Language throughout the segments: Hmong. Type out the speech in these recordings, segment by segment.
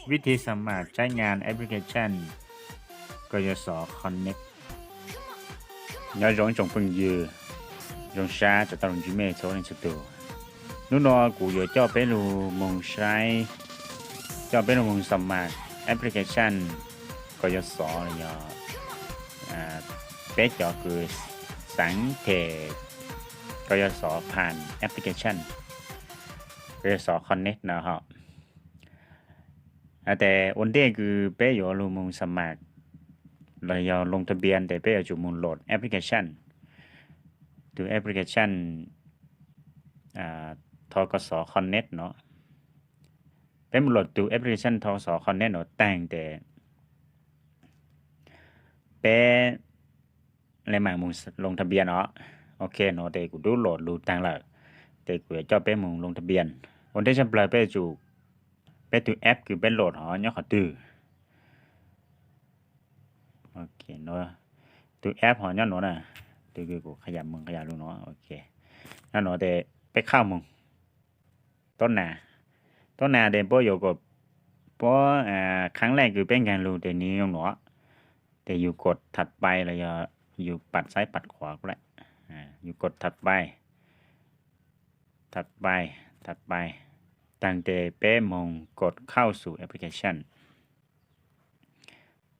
Vib thi xa mam tshaib ngas application Kos Yos Xov Connect. Nyob zoo ib tsoom phooj ywg, zoo sab tau los ntsib mej txhua leej txhua tus. Hnub no kuv yuav coj peb lug moog saib, coj peb lug moog xa mam application Kos Yos Xov los yog peb cov kws xaav them Kos Yos Xov Phan application Kos Yos Xov Connect no hos. Tes ua ntej kws peb yuav lug moog xa mam los yog loo tha npias tes peb yuav tsum moog load application, tus application Thov Kos Xov Connect no. Peb moog load tus application Thov Kos Xov Connect no taag tes peb le maam moog loo tha npias no. Ok, no tes kuv tub load lug taag lawm, tes kuv yuav coj peb moog loo tha npias. Ua ntej tshaj plawg peb yuav tsum, peb tus app kws peb load hov nyob qhov twg? Tus app hov nyob nuav na, tus kws kuv qhab moog qhab lug no. Ok, nyob nuav tes peb qhab moog. Tuab nas, tuab nas tes puab yuav kom, puab khaab lej kws peb nkaag lug tes nwg zoo nuav, tes yus kod tha pais los yog yus pam saib pam qhuav kuj le, yus kod tha pais, tha pais, tha pais, taag tes peb moog kod khaub xum application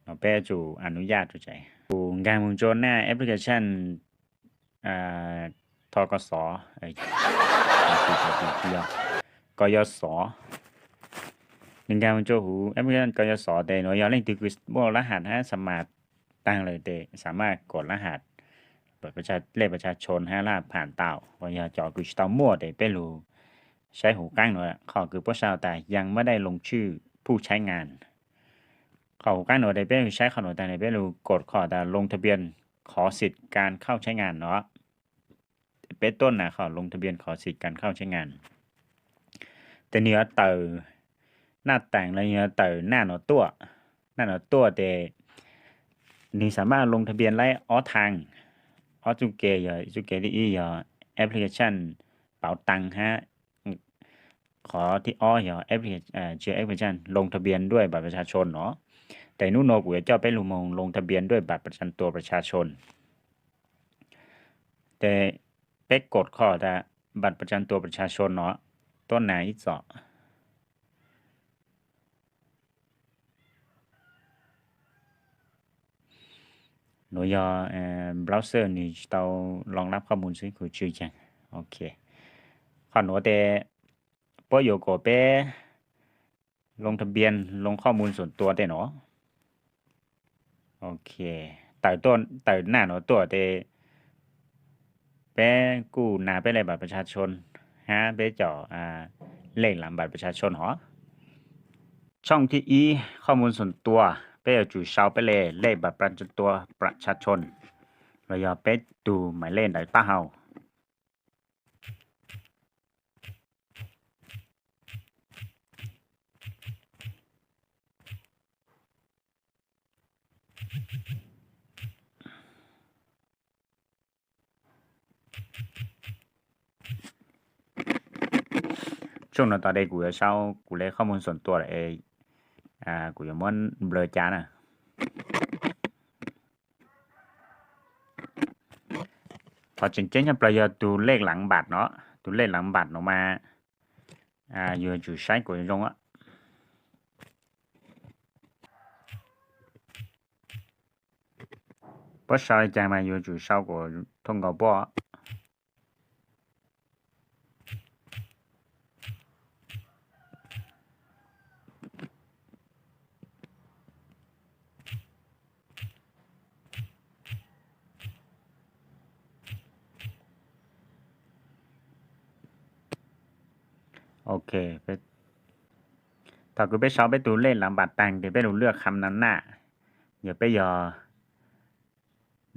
no. Peb yuav tsum a nub yaj rua tsev, kuv nkaag moog rua naj application Thov Kos Xov, Kos Yos Xov. Nwg nkaag moog rua huv application Kos Yos Xov tes nuav yog leej twg kws muaj lab has hab xa mam taag lawm tes xa mam kod lab has, lej pas tshas tshoo hab lab has pham tau. Yog cov kws tsis tau muaj tes peb lug saib huv qaab nuav, qhov kws puab sau tas ยังไม่ได้ลงชื่อผู้ใช้งาน. Qhov huv qaab nuav tes peb lug saib qhov nuav taag tes peb lug kod qhov tas ลงทะเบียนขอสิทธิ์การเข้าใช้งาน no. Peb tuab nas qhov ลงทะเบียนขอสิทธิ์การเข้าใช้งาน. Tes nwg yuav tawm naj taam los yuav tawm naj no tuaj, naj no tuaj tes nwg xa mam ลงทะเบียน laib ob thaaj, ob txuj kev, yog txuj kev thib ib yog application pauv taag hab qhov thib ob yog application ลงทะเบียนด้วยบัตรประชาชน no. Tes nub no kuv yuav coj peb lug moog ลงทะเบียนด้วยบัตรประจำตัวประชาชน. Tes peb kod qhov tas บัตรประจำตัวประชาชน no, tuab nas ib txom. Nuav yog browser nwg tsis tau รองรับข้อมูล xwb kuv tsis yeej. Ok, qhov nuav tes puab yuav kom peb ลงทะเบียน ลงข้อมูลส่วนตัว tej no. Ok, tawm naj no tuaj tes peb kuj nas peb lej บัตรประชาชน hab peb cov เลขหลังบัตรประชาชน hov. Tshooj thib ib ข้อมูลส่วนตัว, peb yuav tsum sau peb lej เลขบัตรประจำตัวประชาชน los yog peb tug maiv lej ntawv taub hau. Tshooj no tod tes kuv yuav sau kuv lej ข้อมูลส่วนตัว lawm, kuv yuav muab nplawg ca na. Qhov tseem ceeb tshaj plaws yog tus เลขหลังบัตร no, tus เลขหลังบัตร no mas yus yuav tsum saib kom zoo. Puab sau le caag mas yus yuav tsum sau kom thoob nkaus puab. Ok, thaum kws peb sau peb tus เลขหลังบัตร taag tes peb lug เลือกคำนำหน้า, yog peb yog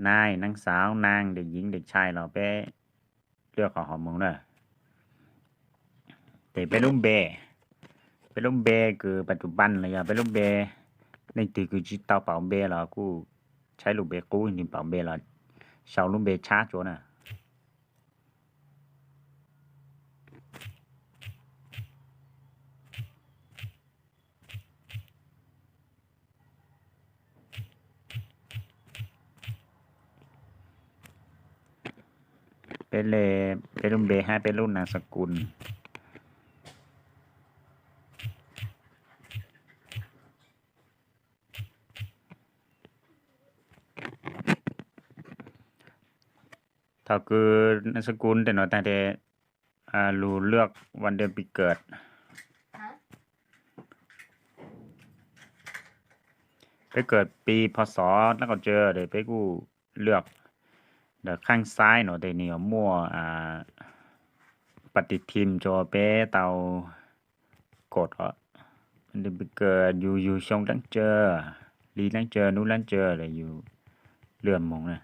นาย, นางสาว, นาง, เด็กหญิง, เด็กชาย los peb lwaj qhov hov moog na. Tes peb lub npe, peb lub npe kws ปัจจุบัน los yog peb lub npe, leej twg kws tsis tau pauv npe los kuj tshaib lub npe qub nwg pauv npe los sau lub npe tshab tsua na. Peb le, peb lub npe hab peb lub nas sa kus. Thaum kws nas sa kus tes nuav taag tes lug lwaj vas dej pis kawm. Peb kawm pis pho xov dlaab qhov tsua tes peb kuj lwaj. Ntawm qaab saib nuav tes nwg yuav muaj pas tis thim rua peb tau kod os. Yus yug xyoo dlaab tsawg, hli dlaab tsawg, nub dlaab tsawg los yus lwaj moog na.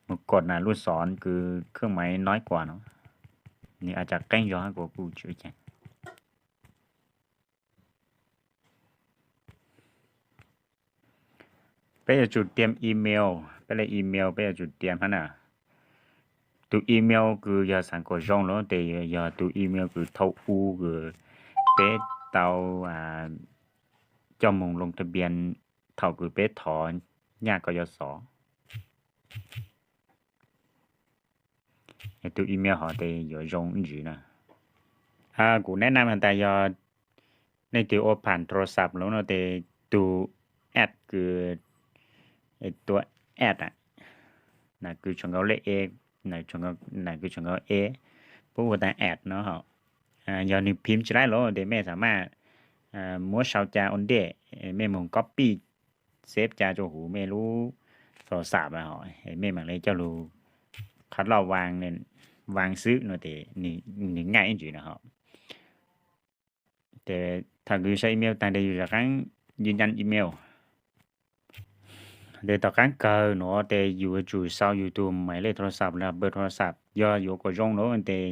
Moog kod nas lub xov kws khwb maiv noib kuas no, nwg a cas qeeb zog hab kuas kuj tsi ua caag. Peb yuav tsum tiam email, peb le email peb yuav tsum tiam hab na. Tus email kws yog xaav kom zoo lawm tes yog tus email kws thaum u kws peb tau coj moog loo tha npias thaum kws peb thov nyaj kov yuav xov. Tus email hov tes yuav zoo ib ntsis na. Kuv neb nam has tas yog leej twg ua pham thoo xav lawm no tes tug add kws, tua add, nas kws tshuav nkaus lej e, nas kws tshuav nkaus e, puab hu tas add no. Yog nwg phim tsi laib lawm tes mej xaav maj muab sau ca ua ntej, mej moog copy save ca rua huv mej lub thoo xav hov, mej maam le coj lug qhov loj vaas xwb no tes nwg ngaaj ib ntsis na hov. Tes thaum kws sau email taag tes yus rov qaab yws nyas email. Tes tom qaab kawg nuav tes yus yuav tsum sau yus tug maim lej thoo xav los npawg thoo xav. Yog yuav kom zoo lawm tes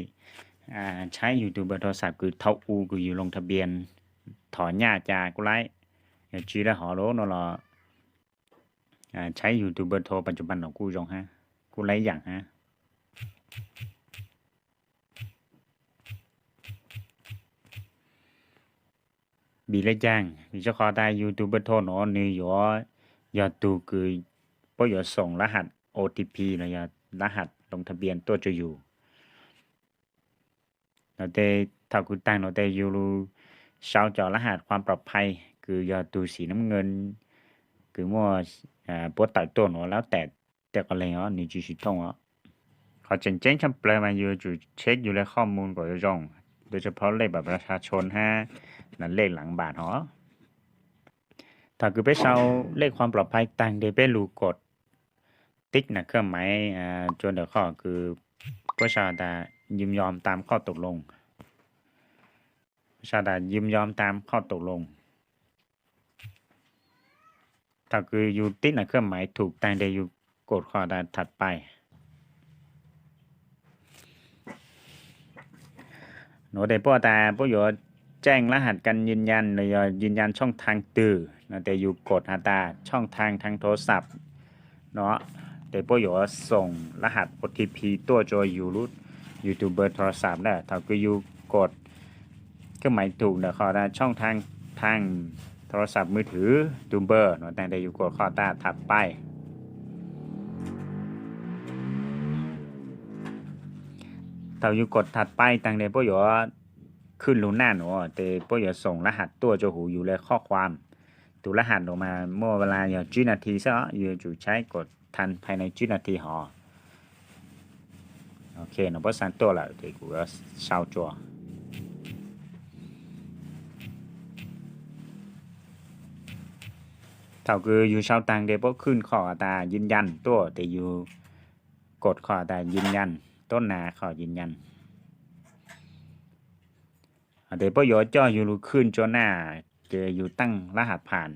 tshaib yus tug npawg thoo xav kws thaum u kws yus loo tha npias thov nyaj ca kuj laib. Yog tsi dab hov lawm no los tshaib yus tug npawg thoo pas tsuv pas no kuj zoo hab, kuj laib yaam hab. Vim le caag? Vim rua qhov tas yus tug npawg thoo nuav nwg yuav yog tug kws puab yuav xoom lab has OTP los yog lab has loo tha npias tuaj rua yus. Nuav tes thaum kws taag nuav tes yus lug sau cov lab has ความปลอดภัย kws yog tug xim nab nqee kws muaj puab tawm tuaj nuav lawm tes tej qhov leeg os nwg tsi siv thooj os. Qhov tseem ceeb tshaj plawg mas yus yuav tsum check yus le qhov moov kom zoo, tus tshaj phaub lej npam pras tshon hab nas lej lav npam hov. Thaum kws peb sau lej ความปลอดภัย taag tes peb lug kod tib nas khaj maiv rua ntawm qhov kws puab sau tas ยินยอมตามข้อตกลง, sau tas ยินยอมตามข้อตกลง. Thaum kws yus tib nas khaj maiv thum taag tes yus kod qhov tas ถัดไป. Nuav tes puab tas puab yuav แจ้งรหัสการยืนยัน los yog ยืนยันช่องทาง twg no tes yus kod has tas ช่องทางทางโทรศัพท์ no tes puab yuav xoom lab has OTP tuaj rua yus lub, yus tug npawg thoo xav na. Thaum kws yus kod khaj maiv thum ntawm qhov tas ช่องทางทางโทรศัพท์มือถือ tus npawg no taag tes yus kod qhov tas ถัดไป. Thaum yus kod ถัดไป taag tes puab yuav khwj lug naj nuav tes puab yuav xoom lab has tuaj rua huv yus le qhov khua. Tus lab has nuav mas muaj ua laj yog tsib nas this xwb os, yus yuav tsum tshaib kod than phai na tsib nas this hov. Ok, nuav puab xa tuaj lawm tes kuv yuav sau tsua. Thaum kws yus sau taag tes puab khwj qhov tas ยืนยัน tuaj tes yus kod qhov tas ยืนยัน, tuab nas qhov ยืนยัน. Tes puab yuav coj yus lug khwj tsua naj, ces yus taaj lab has pham.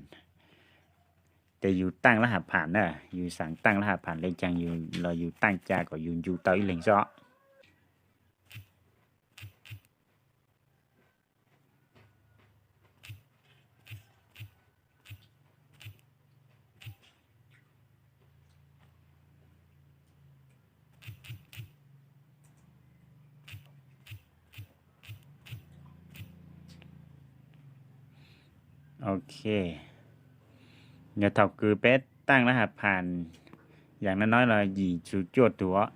Ces yus taaj lab has pham na, yus xaav taaj lab has pham le caag los yus taaj ca kom yus ncu tau ib leeg xwb os. Ok, yog thaum kws peb taaj lab has pham, yaam no no los yim txug cuaj tug os.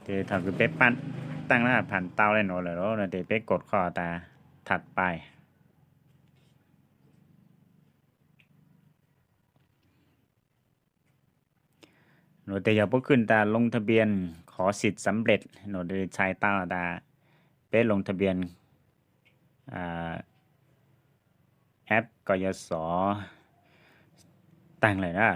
Ces thaum kws peb pab taaj laj phan tau le nuav lawm no ces peb kod qhov tas thaj pais. Nuav tes yog puab khwj tas loo tha npias qhov xim xam lej, nuav txhais tau tas peb loo tha npias app koj yuav xov taag lawm na.